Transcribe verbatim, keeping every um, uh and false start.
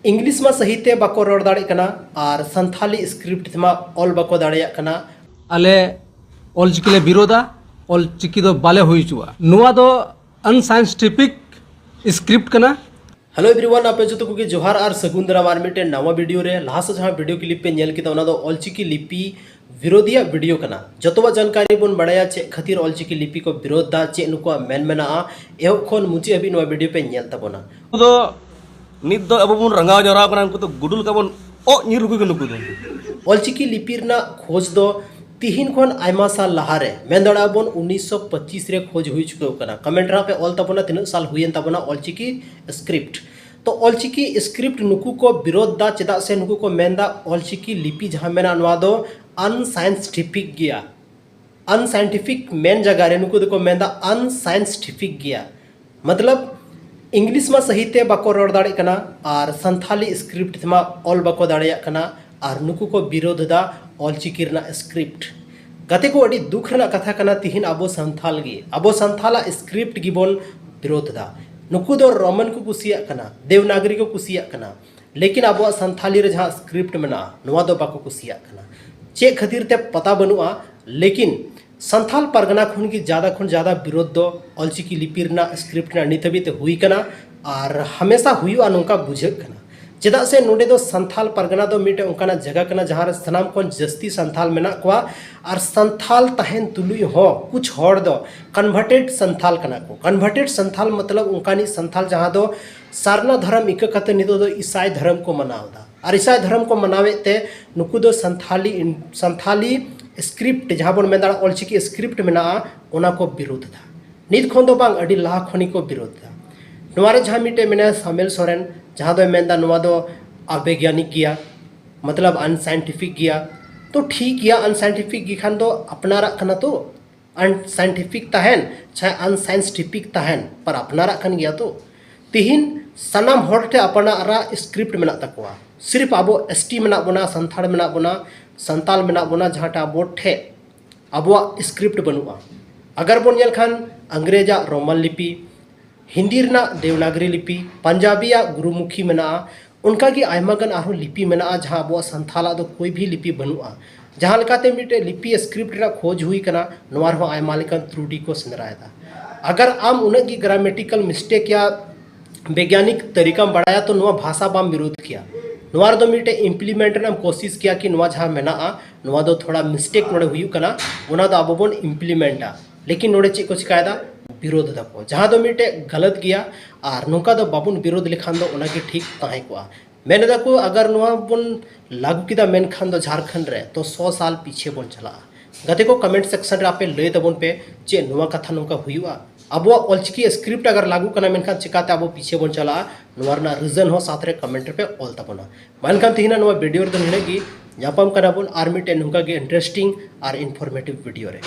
English ᱢᱟ ᱥᱟᱹᱦᱤ ᱛᱮ ᱵᱟᱠᱚ ᱨᱚᱲ ᱫᱟᱲᱮᱭᱟᱜ ᱠᱟᱱᱟ ᱟᱨ ᱥᱟᱱᱛᱷᱟᱞᱤ ᱥᱠᱨᱤᱯᱴ ᱛᱮᱢᱟ ᱚᱞ ᱵᱟᱠᱚ ᱫᱟᱲᱮᱭᱟᱜ ᱠᱟᱱᱟ᱾ ᱟᱞᱮ ᱚᱞᱪᱤᱠᱤ ᱞᱮ ᱵᱤᱨᱳᱫᱟ, ᱚᱞᱪᱤᱠᱤ ᱫᱚ ᱵᱟᱞᱮ ᱦᱩᱭ ᱦᱚᱪᱚᱣᱟᱜᱼᱟ᱾ ᱱᱚᱣᱟ ᱫᱚ ᱟᱱᱥᱟᱭᱮᱱᱥᱴᱤᱯᱷᱤᱠ ᱥᱠᱨᱤᱯᱴ ᱠᱟᱱᱟ᱾ ᱦᱮᱞᱳ ᱮᱵᱷᱨᱤᱣᱟᱱ, ᱟᱯᱮ ᱡᱚᱛᱚ ᱠᱚᱜᱮ ᱡᱚᱦᱟᱨ ᱟᱨ ᱥᱟᱹᱜᱩᱱ ᱫᱟᱨᱟᱢ ᱟᱨ ᱢᱤᱫᱴᱮᱱ ᱱᱟᱣᱟ ᱵᱷᱤᱰᱤᱭᱳ ᱨᱮ᱾ ᱞᱟᱦᱟ ᱥᱮᱫ ᱡᱟᱦᱟᱸ ᱵᱷᱤᱰᱤᱭᱳ ᱠᱞᱤᱯ ᱯᱮ ᱧᱮᱞ ᱠᱮᱫᱟ, ᱚᱱᱟ ᱫᱚ ᱚᱞᱪᱤᱠᱤ ᱞᱤᱯᱤ ᱵᱤᱨᱳᱫᱤᱭᱟᱜ ᱵᱷᱤᱰᱤᱭᱳ ᱠᱟᱱᱟ᱾ ᱡᱚᱛᱚᱣᱟᱜ ᱡᱟᱱᱠᱟᱨᱤ ᱵᱚᱱ ᱵᱟᱲᱟᱭᱟ, ᱪᱮᱫ ᱠᱷᱟᱹᱛᱤᱨ ᱚᱞᱪᱤᱠᱤ ᱞᱤᱯᱤ ᱠᱚ ᱵᱤᱨᱳᱫ ᱫᱟ, ᱪᱮᱫ ᱱᱩᱠᱩᱣᱟᱜ ᱢᱮᱱ ᱢᱮᱱᱟᱜᱼᱟ᱾ ᱮᱦᱚᱵ ᱠᱷᱚᱱ ᱢᱩᱪᱟᱹᱫ ᱦᱟᱹᱵᱤᱡ ᱱᱚᱣᱟ ᱵᱷᱤᱰᱤᱭᱳ ᱯᱮ ᱧᱮᱞ ᱛᱟᱵᱚᱱᱟ᱾ ᱱᱩᱠᱩ ᱫᱚ ᱱᱤᱛ ᱫᱚ ᱟᱵᱚ ᱵᱚᱱ ᱨᱟᱸᱜᱟᱣ ᱡᱟᱣᱨᱟ ᱠᱟᱱᱟ, ᱩᱱᱠᱩ ᱫᱚ ᱜᱩᱰᱩ ᱞᱮᱠᱟ ᱵᱚᱱ ᱚᱜ ᱧᱤᱨ ᱠᱚᱜᱮ ᱱᱩᱠᱩ ᱫᱚ᱾ ᱚᱞᱪᱤᱠᱤ ᱞᱤᱯᱤ ᱨᱮᱱᱟᱜ ᱠᱷᱚᱡᱽ ᱫᱚ ᱛᱤᱦᱤᱧ ᱠᱷᱚᱱ ᱟᱭᱢᱟ ᱥᱟᱞ ᱞᱟᱦᱟᱨᱮ, ᱢᱮᱱ ᱫᱟᱲᱮᱭᱟᱜᱼᱟ ᱵᱚᱱ ᱩᱱᱤᱥᱥᱚ ᱯᱚᱸᱪᱤᱥ ᱨᱮ ᱠᱷᱚᱡᱽ ᱦᱩᱭ ᱪᱩᱠᱟᱹᱣ ᱠᱟᱱᱟ᱾ ᱠᱚᱢᱮᱱᱴ ᱨᱮ ᱯᱮ ᱚᱞ ᱛᱟᱵᱚᱱᱟ ᱛᱤᱱᱟᱹᱜ ᱥᱟᱞ ᱦᱩᱭᱮᱱ ᱛᱟᱵᱚᱱᱟ ᱚᱞᱪᱤᱠᱤ ᱥᱠᱨᱤᱯᱴ᱾ ᱛᱚ ᱚᱞᱪᱤᱠᱤ ᱥᱠᱨᱤᱯᱴ ᱱᱩᱠᱩ ᱠᱚ ᱵᱤᱨᱳᱫ ᱫᱟ᱾ ᱪᱮᱫᱟᱜ ᱥᱮ ᱱᱩᱠᱩ ᱠᱚ ᱢᱮᱱᱫᱟ ᱚᱞᱪᱤᱠᱤ ᱞᱤᱯᱤ ᱡᱟᱦᱟᱸ ᱢᱮᱱᱟᱜᱼᱟ, ᱱᱚᱣᱟ ᱫᱚ ᱟᱱᱥᱟᱭᱮᱱᱥᱴᱤᱯᱷᱤᱠ ᱜᱮᱭᱟ᱾ ᱟᱱᱥᱟᱭᱮᱱᱴᱤᱯᱷᱤᱠ ᱢᱮᱱ ᱡᱟᱭᱜᱟ ᱨᱮ ᱱᱩᱠᱩ ᱫᱚᱠᱚ ᱢᱮᱱᱫᱟ ᱟᱱᱥᱟᱭᱮᱱᱥᱴᱤᱯᱷᱤᱠ ᱜᱮᱭᱟ᱾ ᱢᱚᱛᱞᱚᱵ, ᱤᱝᱞᱤᱥ ᱢᱟ ᱥᱟᱹᱦᱤ ᱛᱮ ᱵᱟᱠᱚ ᱨᱚᱲ ᱫᱟᱲᱮᱭᱟᱜ ᱠᱟᱱᱟ ᱟᱨ ᱥᱟᱱᱛᱷᱟᱞᱤ ᱥᱠᱨᱤᱯᱴ ᱛᱮᱢᱟ ᱚᱞ ᱵᱟᱠᱚ ᱫᱟᱲᱮᱭᱟᱜ ᱠᱟᱱᱟ ᱟᱨ ᱱᱩᱠᱩ ᱠᱚ ᱵᱤᱨᱳᱫᱷ ᱮᱫᱟ ᱚᱞᱪᱤᱠᱤ ᱨᱮᱱᱟᱜ ᱥᱠᱨᱤᱯᱴ᱾ ᱜᱟᱛᱮ ᱠᱚ, ᱟᱹᱰᱤ ᱫᱩᱠ ᱨᱮᱱᱟᱜ ᱠᱟᱛᱷᱟ ᱠᱟᱱᱟ, ᱛᱤᱦᱤᱧ ᱟᱵᱚ ᱥᱟᱱᱛᱷᱟᱞ ᱜᱮ, ᱟᱵᱚ ᱥᱟᱱᱛᱷᱟᱞᱟᱜ ᱥᱠᱨᱤᱯᱴ ᱜᱮᱵᱚᱱ ᱵᱤᱨᱳᱫᱷ ᱮᱫᱟ᱾ ᱱᱩᱠᱩ ᱫᱚ ᱨᱳᱢᱟᱱ ᱠᱚ ᱠᱩᱥᱤᱭᱟᱜ ᱠᱟᱱᱟ, ᱫᱮᱵᱽᱱᱟᱜᱽᱨᱤ ᱠᱚ ᱠᱩᱥᱤᱭᱟᱜ ᱠᱟᱱᱟ, ᱞᱮᱠᱤᱱ ᱟᱵᱚᱣᱟᱜ ᱥᱟᱱᱛᱷᱟᱞᱤ ᱨᱮ ᱡᱟᱦᱟᱸ ᱥᱠᱨᱤᱯᱴ ᱢᱮᱱᱟᱜᱼᱟ, ᱱᱚᱣᱟ ᱫᱚ ᱵᱟᱠᱚ ᱠᱩᱥᱤᱭᱟᱜ ᱠᱟᱱᱟ᱾ ᱪᱮᱫ ᱠᱷᱟᱹᱛᱤᱨ ᱛᱮ ᱯᱟᱛᱟ ᱵᱟᱹᱱᱩᱜᱼᱟ, ᱞᱮᱠᱤᱱ ᱥᱟᱱᱛᱷᱟᱞ ᱯᱟᱨᱜᱟᱱᱟ ᱠᱷᱚᱱ ᱜᱮ ᱡᱟᱫᱟ ᱠᱷᱚᱱ ᱡᱟᱫᱟ ᱵᱤᱨᱳᱫᱷ ᱫᱚ ᱚᱞᱪᱤᱠᱤ ᱞᱤᱯᱤ ᱨᱮᱱᱟᱜ ᱥᱠᱨᱤᱯᱴ ᱨᱮᱱᱟᱜ ᱱᱤᱛ ᱦᱟᱹᱵᱤᱡ ᱛᱮ ᱦᱩᱭ ᱠᱟᱱᱟ ᱟᱨ ᱦᱟᱢᱮᱥᱟ ᱦᱩᱭᱩᱜᱼᱟ ᱱᱚᱝᱠᱟ ᱵᱩᱡᱷᱟᱹᱜ ᱠᱟᱱᱟ᱾ ᱪᱮᱫᱟᱜ ᱥᱮ ᱱᱚᱰᱮ ᱫᱚ ᱥᱟᱱᱛᱷᱟᱞ ᱯᱟᱨᱜᱟᱱᱟ ᱫᱚ ᱢᱤᱫᱴᱮᱱ ᱚᱱᱠᱟᱱᱟᱜ ᱡᱟᱭᱜᱟ ᱠᱟᱱᱟ ᱡᱟᱦᱟᱸ ᱨᱮ ᱥᱟᱱᱟᱢ ᱠᱷᱚᱱ ᱡᱟᱹᱥᱛᱤ ᱥᱟᱱᱛᱷᱟᱞ ᱢᱮᱱᱟᱜ ᱠᱚᱣᱟ ᱟᱨ ᱥᱟᱱᱛᱷᱟᱞ ᱛᱟᱦᱮᱱ ᱛᱩᱞᱩᱡ ᱦᱚᱸ ᱠᱩᱪ ᱦᱚᱲ ᱫᱚ ᱠᱚᱱᱵᱷᱟᱨᱴᱮᱰ ᱥᱟᱱᱛᱷᱟᱞ ᱠᱟᱱᱟ ᱠᱚ᱾ ᱠᱚᱱᱵᱷᱟᱨᱴᱮᱰ ᱥᱟᱱᱛᱷᱟᱞ ᱢᱚᱛᱞᱚᱵ ᱚᱱᱠᱟᱱᱤᱡ ᱥᱟᱱᱛᱷᱟᱞ ᱡᱟᱦᱟᱸ ᱫᱚ ᱥᱟᱨᱱᱟ ᱫᱷᱚᱨᱚᱢ ᱤᱠᱟᱹ ᱠᱟᱛᱮ ᱱᱤᱛᱚᱜ ᱫᱚ ᱤᱥᱟᱭ ᱫᱷᱚᱨᱚᱢ ᱠᱚ ᱢᱟᱱᱟᱣ ᱮᱫᱟ᱾ ᱟᱨ ᱤᱥᱟᱭ ᱫᱷᱚᱨᱚᱢ ᱠᱚ ᱢᱟᱱᱟᱣᱮᱫ ᱛᱮ ᱱᱩᱠᱩ ᱫᱚ ᱥᱟᱱᱛᱷᱟᱞᱤ, ᱥᱟᱱᱛᱷᱟᱞᱤ ᱥᱠᱨᱤᱯᱴ, ᱡᱟᱦᱟᱸ ᱵᱚᱱ ᱢᱮᱱ ᱫᱟᱲᱮᱭᱟᱜᱼᱟ ᱚᱞᱪᱤᱠᱤ ᱥᱠᱨᱤᱯᱴ ᱢᱮᱱᱟᱜᱼᱟ, ᱚᱱᱟ ᱠᱚ ᱵᱤᱨᱳᱫᱷ ᱮᱫᱟ᱾ ᱱᱤᱛ ᱠᱷᱚᱱ ᱫᱚ ᱵᱟᱝ, ᱟᱹᱰᱤ ᱞᱟᱦᱟ ᱠᱷᱚᱱ ᱜᱮᱠᱚ ᱵᱤᱨᱳᱫᱷ ᱮᱫᱟ᱾ ᱱᱚᱣᱟ ᱨᱮ ᱡᱟᱦᱟᱸ ᱢᱤᱫᱴᱮᱱ ᱢᱮᱱᱟᱭᱟ ᱥᱟᱢᱮᱞ ᱥᱚᱨᱮᱱ, ᱡᱟᱦᱟᱸ ᱫᱚᱭ ᱢᱮᱱᱫᱟ ᱱᱚᱣᱟ ᱫᱚ ᱚᱵᱮᱜᱽᱭᱟᱱᱤᱠ ᱜᱮᱭᱟ, ᱢᱚᱛᱞᱚᱵ ᱟᱱᱥᱟᱭᱮᱱᱴᱤᱯᱷᱤᱠ ᱜᱮᱭᱟ᱾ ᱛᱚ ᱴᱷᱤᱠ ᱜᱮᱭᱟ, ᱟᱱᱥᱟᱭᱮᱱᱴᱤᱯᱷᱤᱠ ᱜᱮ ᱠᱷᱟᱱ ᱫᱚ ᱟᱯᱱᱟᱨᱟᱜ ᱠᱟᱱᱟ ᱛᱚ, ᱟᱱᱥᱟᱭᱮᱱᱴᱤᱯᱷᱤᱠ ᱛᱟᱦᱮᱱ ᱪᱟᱦᱮ ᱟᱱᱥᱟᱭᱮᱱᱴᱤᱯᱷᱤᱠ ᱛᱟᱦᱮᱱ, ᱯᱟᱨ ᱟᱯᱱᱟᱨᱟᱜ ᱠᱟᱱ ᱜᱮᱭᱟ ᱛᱚ᱾ ᱛᱤᱦᱤᱧ ᱥᱟᱱᱟᱢ ᱦᱚᱲ ᱴᱷᱮᱱ ᱟᱯᱱᱟᱨᱟᱜ ᱥᱠᱨᱤᱯᱴ ᱢᱮᱱᱟᱜ ᱛᱟᱠᱚᱣᱟ᱾ ᱥᱤᱨᱯ ᱟᱵᱚ ᱮᱥ ᱴᱤ ᱢᱮᱱᱟᱜ ᱵᱚᱱᱟ, ᱥᱟᱱᱛᱟᱲ ᱢᱮᱱᱟᱜ ᱵᱚᱱᱟ, ᱥᱟᱱᱛᱟᱞ ᱢᱮᱱᱟᱜ ᱵᱚᱱᱟ, ᱡᱟᱦᱟᱸᱴᱟᱜ ᱟᱵᱚ ᱴᱷᱮᱱ ᱟᱵᱚᱣᱟᱜ ᱥᱠᱨᱤᱯᱴ ᱵᱟᱹᱱᱩᱜᱼᱟ᱾ ᱟᱜᱟᱨ ᱵᱚᱱ ᱧᱮᱞ ᱠᱷᱟᱱ ᱟᱝᱨᱮᱡᱟᱜ ᱨᱳᱢᱟᱱ ᱞᱤᱯᱤ, ᱦᱤᱱᱫᱤ ᱨᱮᱱᱟᱜ ᱫᱮᱣᱱᱟᱜᱽᱨᱤ ᱞᱤᱯᱤ, ᱯᱟᱧᱡᱟᱵᱤᱭᱟᱜ ᱜᱩᱨᱩᱢᱩᱠᱷᱤ ᱢᱮᱱᱟᱜᱼᱟ, ᱚᱱᱠᱟᱜᱮ ᱟᱭᱢᱟ ᱜᱟᱱ ᱟᱨᱦᱚᱸ ᱞᱤᱯᱤ ᱢᱮᱱᱟᱜᱼᱟ, ᱡᱟᱦᱟᱸ ᱟᱵᱚᱣᱟᱜ ᱥᱟᱱᱛᱷᱟᱞᱟᱜ ᱫᱚ ᱠᱳᱭ ᱵᱷᱤ ᱞᱤᱯᱤ ᱵᱟᱹᱱᱩᱜᱼᱟ᱾ ᱡᱟᱦᱟᱸ ᱞᱮᱠᱟᱛᱮ ᱢᱤᱫᱴᱮᱡ ᱞᱤᱯᱤ ᱥᱠᱨᱤᱯᱴ ᱨᱮᱱᱟᱜ ᱠᱷᱚᱡᱽ ᱦᱩᱭ ᱠᱟᱱᱟ, ᱱᱚᱣᱟ ᱨᱮᱦᱚᱸ ᱟᱭᱢᱟ ᱞᱮᱠᱟᱱ ᱛᱨᱩᱴᱤ ᱠᱚ ᱥᱮᱸᱫᱽᱨᱟᱭᱮᱫᱟ᱾ ᱟᱜᱟᱨ ᱟᱢ ᱩᱱᱟᱹᱜ ᱜᱮ ᱜᱨᱟᱢᱮᱴᱤᱠᱟᱞ ᱢᱤᱥᱴᱮᱠ ᱭᱟ ᱵᱮᱜᱽᱭᱟᱱᱤᱠ ᱛᱟᱹᱨᱤᱠᱟᱢ ᱵᱟᱲᱟᱭᱟ, ᱛᱚ ᱱᱚᱣᱟ ᱵᱷᱟᱥᱟ ᱵᱟᱢ ᱵᱤᱨᱳᱫᱷ ᱠᱮᱭᱟ᱾ ᱱᱚᱣᱟ ᱨᱮᱫᱚ ᱢᱤᱫᱴᱮᱡ ᱤᱢᱯᱞᱤᱢᱮᱱᱴ ᱨᱮᱱᱟᱜ ᱮᱢ ᱠᱳᱥᱤᱥ ᱠᱮᱭᱟ ᱠᱤ ᱱᱚᱣᱟ ᱡᱟᱦᱟᱸ ᱢᱮᱱᱟᱜᱼᱟ, ᱱᱚᱣᱟ ᱫᱚ ᱛᱷᱚᱲᱟ ᱢᱤᱥᱴᱮᱠ ᱱᱚᱰᱮ ᱦᱩᱭᱩᱜ ᱠᱟᱱᱟ, ᱚᱱᱟ ᱫᱚ ᱟᱵᱚ ᱵᱚᱱ ᱤᱢᱯᱞᱤᱢᱮᱱᱴᱟ᱾ ᱞᱮᱠᱤᱱ ᱱᱚᱰᱮ ᱪᱮᱫ ᱠᱚ ᱪᱤᱠᱟᱭᱮᱫᱟ? ᱵᱤᱨᱳᱫᱷ ᱫᱟᱠᱚ, ᱡᱟᱦᱟᱸ ᱫᱚ ᱢᱤᱫᱴᱮᱡ ᱜᱟᱞᱟᱛ ᱜᱮᱭᱟ᱾ ᱟᱨ ᱱᱚᱝᱠᱟ ᱫᱚ ᱵᱟᱵᱚᱱ ᱵᱤᱨᱳᱫᱷ ᱞᱮᱠᱷᱟᱱ ᱫᱚ ᱚᱱᱟᱜᱮ ᱴᱷᱤᱠ ᱛᱟᱦᱮᱸ ᱠᱚᱜᱼᱟ᱾ ᱢᱮᱱ ᱮᱫᱟ ᱠᱚ, ᱟᱜᱟᱨ ᱱᱚᱣᱟ ᱵᱚᱱ ᱞᱟᱹᱜᱩ ᱠᱮᱫᱟ ᱢᱮᱱᱠᱷᱟᱱ ᱫᱚ ᱡᱷᱟᱲᱠᱷᱚᱸᱰ ᱨᱮ, ᱛᱚ ᱥᱚ ᱥᱟᱞ ᱯᱤᱪᱷᱮ ᱵᱚᱱ ᱪᱟᱞᱟᱜᱼᱟ᱾ ᱜᱟᱛᱮ ᱠᱚ, ᱠᱚᱢᱮᱱᱴ ᱥᱮᱠᱥᱚᱱ ᱨᱮ ᱟᱯᱮ ᱞᱟᱹᱭ ᱛᱟᱵᱚᱱ ᱯᱮ, ᱪᱮᱫ ᱱᱚᱣᱟ ᱠᱟᱛᱷᱟ ᱱᱚᱝᱠᱟ ᱦᱩᱭᱩᱜᱼᱟ? ᱟᱵᱚᱣᱟᱜ ᱚᱞᱪᱤᱠᱤ ᱥᱠᱨᱤᱯᱴ ᱟᱜᱟᱨ ᱞᱟᱹᱜᱩ ᱠᱟᱱᱟ ᱢᱮᱱᱠᱷᱟᱱ ᱪᱤᱠᱟᱛᱮ ᱟᱵᱚ ᱯᱤᱪᱷᱮ ᱵᱚᱱ ᱪᱟᱞᱟᱜᱼᱟ? ᱱᱚᱣᱟ ᱨᱮᱱᱟᱜ ᱨᱤᱡᱚᱱ ᱦᱚᱸ ᱥᱟᱛ ᱨᱮ ᱠᱚᱢᱮᱱᱴ ᱨᱮᱯᱮ ᱚᱞ ᱛᱟᱵᱚᱱᱟ᱾ ᱢᱟ ᱮᱱᱠᱷᱟᱱ ᱛᱮᱦᱮᱧᱟᱜ ᱱᱚᱣᱟ ᱵᱷᱤᱰᱤᱭᱳ ᱨᱮᱫᱚ ᱱᱤᱱᱟᱹᱜ ᱜᱮ᱾ ᱧᱟᱯᱟᱢ ᱠᱟᱱᱟ ᱵᱚᱱ ᱟᱨ ᱢᱤᱫᱴᱮᱱ ᱱᱚᱝᱠᱟ ᱜᱮ ᱤᱱᱴᱟᱨᱮᱥᱴᱤᱝ ᱟᱨ ᱤᱱᱯᱷᱚᱨᱢᱮᱴᱤᱵᱷ ᱵᱷᱤᱰᱤᱭᱳ ᱨᱮ᱾